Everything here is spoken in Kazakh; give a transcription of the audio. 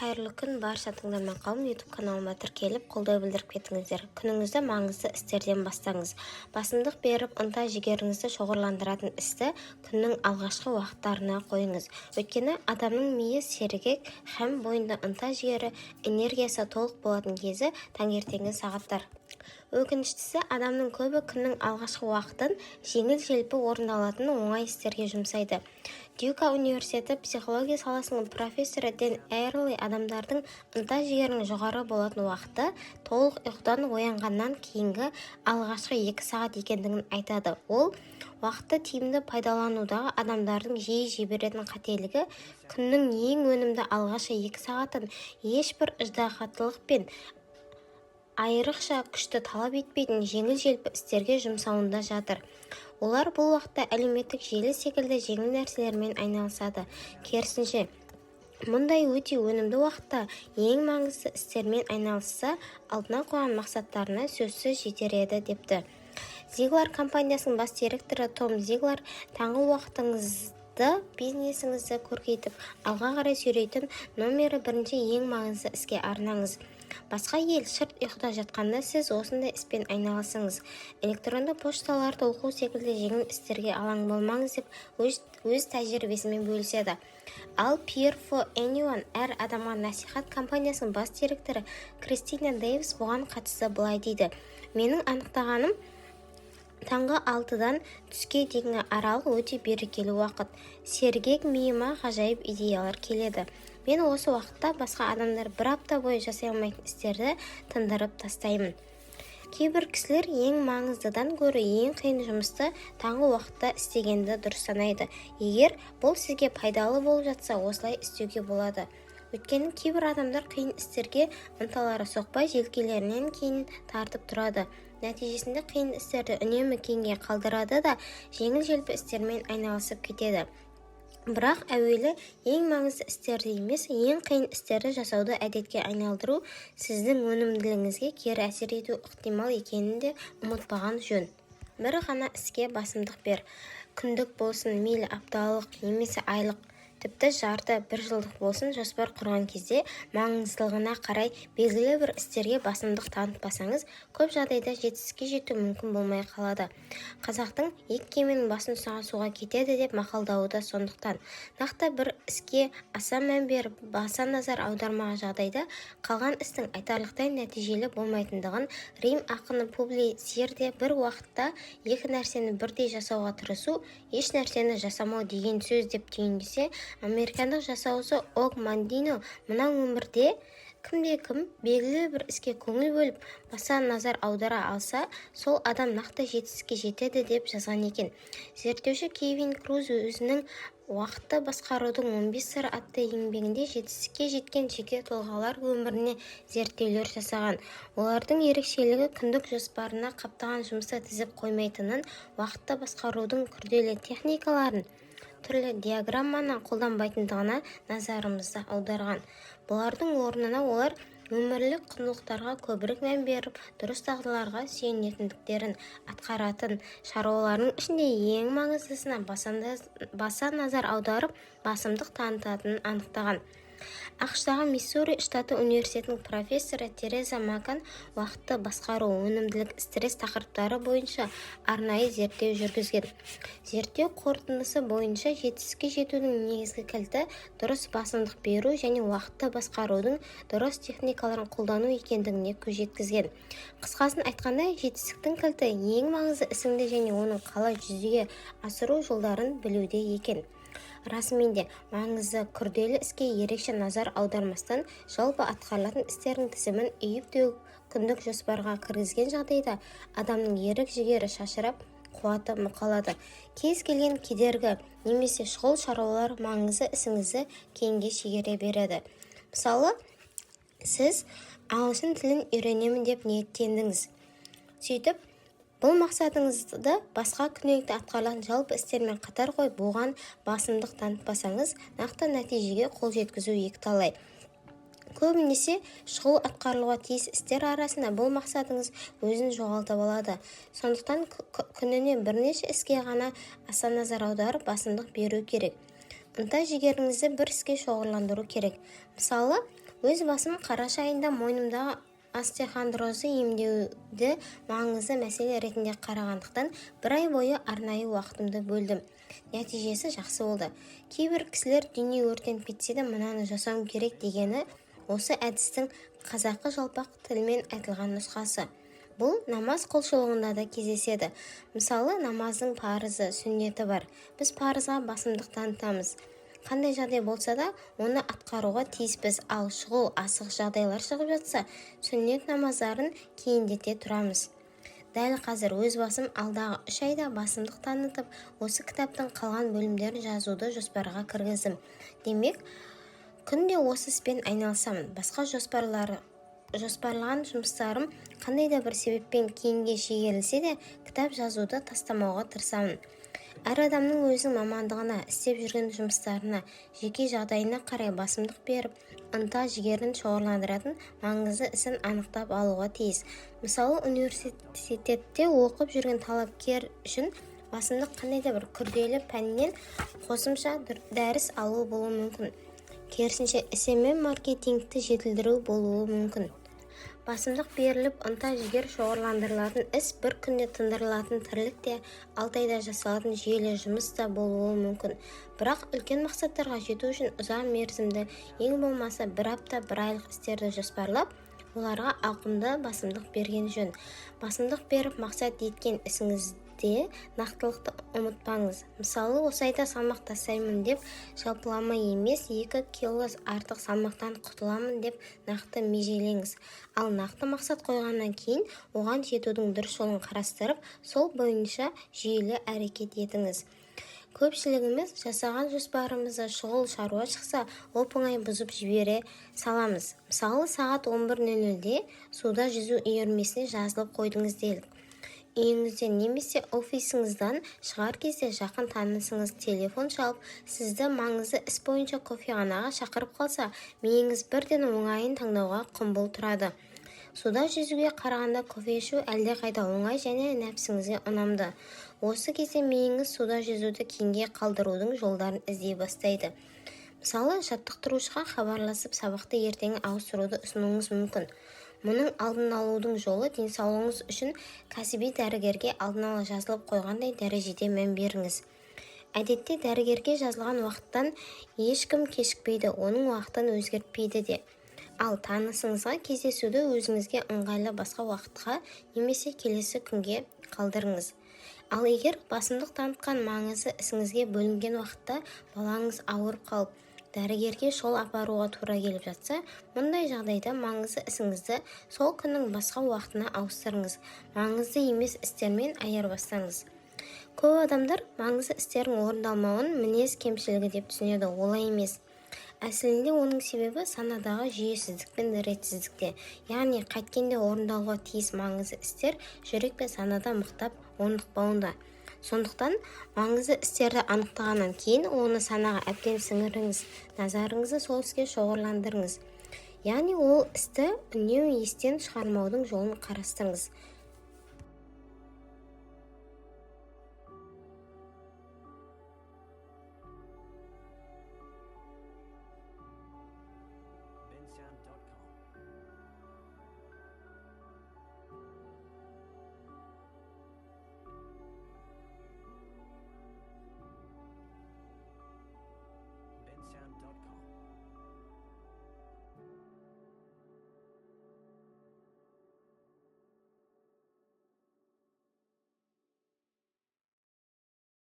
Қайырлы күн, барша тыңдарман қауым! Ютуб каналыма тіркеліп, қолдау білдіріп кетіңіздер. Күніңізді маңызды істерден бастаңыз. Басымдық беріп, ынта-жігеріңізді шоғырландыратын істі күннің алғашқы уақыттарына қойыңыз. Өйткені адамның миы сергек һәм бойында ынта-жігері, энергиясы толық болатын кезі таңертеңгі сағаттар. Өкініштісі, адамның көбі күннің алғашқы уақытын жеңіл-желпі орындалатын оңай істерге жұмсайды. Дьюка университеті психология саласының профессоры Дэн Эрли адамдардың ынта-жігерінің жоғары болатын уақыты толық ұйқыдан оянғаннан кейінгі алғашқы 2 сағат екендігін айтады. Ол уақытты тиімді пайдаланудағы адамдардың жиі жіберетін қателігі күннің ең өнімді алғашқы 2 сағатын ешбір ыждаһаттылық пен айрықша күшті талап етпейтін жеңіл-желпі істерге жұмсауында жатыр. Олар бұл уақытта әлеуметтік желі секілді жеңіл нәрселермен айналысады. Керісінше, мұндай өте өнімді уақытта ең маңызды істермен айналысса, алдына қойған мақсаттарына сөзсіз жетер еді депті. Зиглар компаниясының бас директоры Том Зиглар: «Таңғы уақытыңызды бизнесіңізді көркейтіп, алға қарай сүйрейтін номері бірінші ең маңызды іске арнаңыз. Басқа ел шырт ұйқыда жатқанда, сіз осындай іспен айналысыңыз. Электронды пошталарды оқу секілді жеңіл істерге алаң болмаңыз», – деп өз тәжірибесімен бөліседі. Ал PR for Anyone әр адамға насихат компаниясының бас директоры Кристина Дэвис бұған қатысты былай дейді: «Менің анықтағаным, таңғы 6-дан түске дейінгі аралық өте берекелі уақыт. Сергек миыма ғажайып идеялар келеді. Мен осы уақытта басқа адамдар бір апта бойы жасай алмайтын істерді тындырып тастаймын». Кейбір кісілер ең маңыздыдан гөрі ең қиын жұмысты таңғы уақытта істегенді дұрыс санайды. Егер бұл сізге пайдалы болып жатса, осылай істеуге болады. Өйткені кейбір адамдар қиын істерге ынталары соқпай, желкелерінен кейін тартып тұрады. Нәтижесінде қиын істерді үнемі кейінге қалдырады да, жеңіл-желпі істермен айналысып кетеді. Бірақ әуелі ең маңызды істерді емес, ең қиын істерді жасауды әдетке айналдыру сіздің өнімділігіңізге кері әсер етуі ықтимал екенін де ұмытпаған жөн. Бір ғана іске басымдық бер. Күндік болсын, мейлі апталық немесе айлық, тіпті жарты, бір жылдық болсын, жоспар құрған кезде маңыздылығына қарай белгілі бір істерге басымдық танытпасаңыз, көп жағдайда жетістікке жету мүмкін болмай қалады. Қазақтың «Екі кеменің басын ұстаған суға кетеді» деп мақалдауы да сондықтан. Нақты бір іске аса мән беріп, баса назар аудармаған жағдайда қалған істің айтарлықтай нәтижелі болмайтындығын рим ақыны Публий Сир де «Бір уақытта екі нәрсені бірдей жасауға тырысу – еш нәрсені жасамау деген сөз» деп түйіндесе, американдық жасауызы Ог Мандино «Мына өмірде кімде-кім белгілі бір іске көңіл бөліп, баса назар аудара алса, сол адам нақты жетістікке жетеді» деп жазған екен. Зерттеуші Кевин Круз өзінің «Уақытты басқарудың 15 сыры» атты еңбегінде жетістікке жеткен жеке тұлғалар өміріне зерттеулер жасаған. Олардың ерекшелігі күндік жоспарына қаптаған жұмысты тізіп қоймайтынын, уақытты басқарудың күрделі техникаларын, түрлі диаграмманы қолданбайтындығына назарымызды аударған. Бұлардың орнына олар өмірлік құндылықтарға көбірек мән беріп, дұрыс дағдыларға сүйенетіндіктерін, атқаратын шаруаларының ішінде ең маңыздысына баса назар аударып, басымдық танытатынын анықтаған. АҚШ-тағы Миссури штаты университетінің профессоры Тереза Макан уақытты басқару, өнімділік, стресс тақырыптары бойынша арнайы зерттеу жүргізген. Зерттеу қорытындысы бойынша жетістікке жетудің негізгі кілті дұрыс басымдық беру және уақытты басқарудың дұрыс техникаларын қолдану екендігіне көз жеткізген. Қысқасын айтқанда, жетістіктің кілті ең маңызды ісіңді және оны қалай жүзеге асыру жолдарын білуде екен. Расымен де, маңызды, күрделі іске ерекше назар аудармастан, жалпы атқарылатын істердің тізімін үйіп-төгіп күндік жоспарға кіргізген жағдайда адамның ерік-жігері шашырап, қуаты мұқалады. Кез келген кедергі немесе шұғыл шаруалар маңызды ісіңізді кейінге шегере береді. Мысалы, сіз ағылшын тілін үйренемін деп ниеттендіңіз. Сөйтіп, бұл мақсатыңызды басқа күнделікті атқарылатын жалпы істермен қатар қойып, оған басымдық танытпасаңыз, нақты нәтижеге қол жеткізу екіталай. Көбінесе шұғыл атқарылуға тиіс істер арасында бұл мақсатыңыз өзін жоғалтып алады. Сондықтан күніне бірнеше іске ғана аса назар аударып, басымдық беру керек. Ынта-жігеріңізді бір іске шоғырландыру керек. Мысалы, өз басым қараша айында мойнымдағы остеохондрозды емдеуді маңызды мәселе ретінде қарағандықтан, бір ай бойы арнайы уақытымды бөлдім. Нәтижесі жақсы болды. Кейбір кісілер «дүние өртеніп кетсе де, мынаны жасауым керек» дегені осы әдістің қазақы жалпақ тілмен айтылған нұсқасы. Бұл намаз құлшылығында да кездеседі. Мысалы, намаздың парызы, сүннеті бар. Біз парызға басымдық танытамыз, қандай жағдай болса да, оны атқаруға тиіспіз. Ал шұғыл, асығыс жағдайлар шығып жатса, сүннет намаздарын кейіндете тұрамыз. Дәл қазір өз басым алдағы 3 айда басымдық танытып, осы кітаптың қалған бөлімдерін жазуды жоспарға кіргіздім. Демек, күнде осы іспен айналысамын. Басқа жоспарлаған жұмыстарым қандай да бір себеппен кейінге шегерілсе де, кітап жазуды тастамауға тырысамын. Әр адамның өзінің мамандығына, істеп жүрген жұмыстарына, жеке жағдайына қарай басымдық беріп, ынта-жігерін шоғырландыратын маңызды ісін анықтап алуға тиіс. Мысалы, университетте оқып жүрген талапкер үшін басымдық қандай да бір күрделі пәннен қосымша дәріс алу болуы мүмкін, керісінше, SMM маркетингті жетілдіру болуы мүмкін. Басымдық беріліп, ынта-жігер шоғырландырылатын іс бір күнде тындырылатын тірлік те, 6 айда жасалатын жүйелі жұмыс та болуы мүмкін. Бірақ үлкен мақсаттарға жету үшін ұзақ мерзімді, ең болмаса бір апта, бір айлық істерді жоспарлап, оларға ауқымды басымдық берген жөн. Басымдық беріп, мақсат еткен ісіңізде нақтылықты ұмытпаңыз. Мысалы, осы айда салмақ тастаймын деп жалпылама емес, 2 кило артық салмақтан құтыламын деп нақты межелеңіз. Ал нақты мақсат қойғаннан кейін оған жетудің дұрыс жолын қарастырып, сол бойынша жүйелі әрекет етіңіз. Көпшілігіміз жасаған жоспарымызды шұғыл шаруа шықса, оп-оңай бұзып жібере саламыз. Мысалы, сағат 11:00-де суда жүзу үйірмесіне жазылып қойдыңыз делік. Үйіңізден немесе офисіңізден шығар кезде жақын танысыңыз телефон шалып, сізді маңызды іс бойынша кофеханаға шақырып қалса, миыңыз бірден оңайын таңдауға құмбыл тұрады. Суда жүзуге қарағанда кофе ішу әлдеқайда оңай және нәпсіңізге ұнамды. Осы кезде миыңыз суда жүзуді кейінге қалдырудың жолдарын іздей бастайды. Мысалы, жаттықтырушыға хабарласып, сабақты ертеңге ауыстыруды ұсынуыңыз мүмкін. Мұның алдын алудың жолы: денсаулығыңыз үшін кәсіби дәрігерге алдын ала жазылып қойғандай дәрежеде мән беріңіз. Әдетте дәрігерге жазылған уақыттан ешкім кешікпейді, оның уақытын өзгертпейді де. Ал танысыңызға кездесуді өзіңізге ыңғайлы басқа уақытқа немесе келесі күнге қалдырыңыз. Ал егер басымдық танытқан маңызды ісіңізге бөлінген уақытта балаңыз ауырып қалып, дәрігерге шұғыл апаруға тура келіп жатса, мұндай жағдайда маңызды ісіңізді сол күннің басқа уақытына ауыстырыңыз, маңызды емес істермен айырбастаңыз. Көп адамдар маңызды істердің орындалмауын мінез кемшілігі деп түсінеді. Олай емес. Әсілінде оның себебі санадағы жүйесіздік пен ретсіздікте. Яғни қайткенде орындалуға тиіс маңызды істер жүрек пен санада мықтап орнықпауында. Сондықтан маңызды істерді анықтағаннан кейін оны санаға әбден сіңіріңіз, назарыңызды сол іске шоғырландырыңыз. Яғни ол істі үнемі естен шығармаудың жолын қарастырыңыз.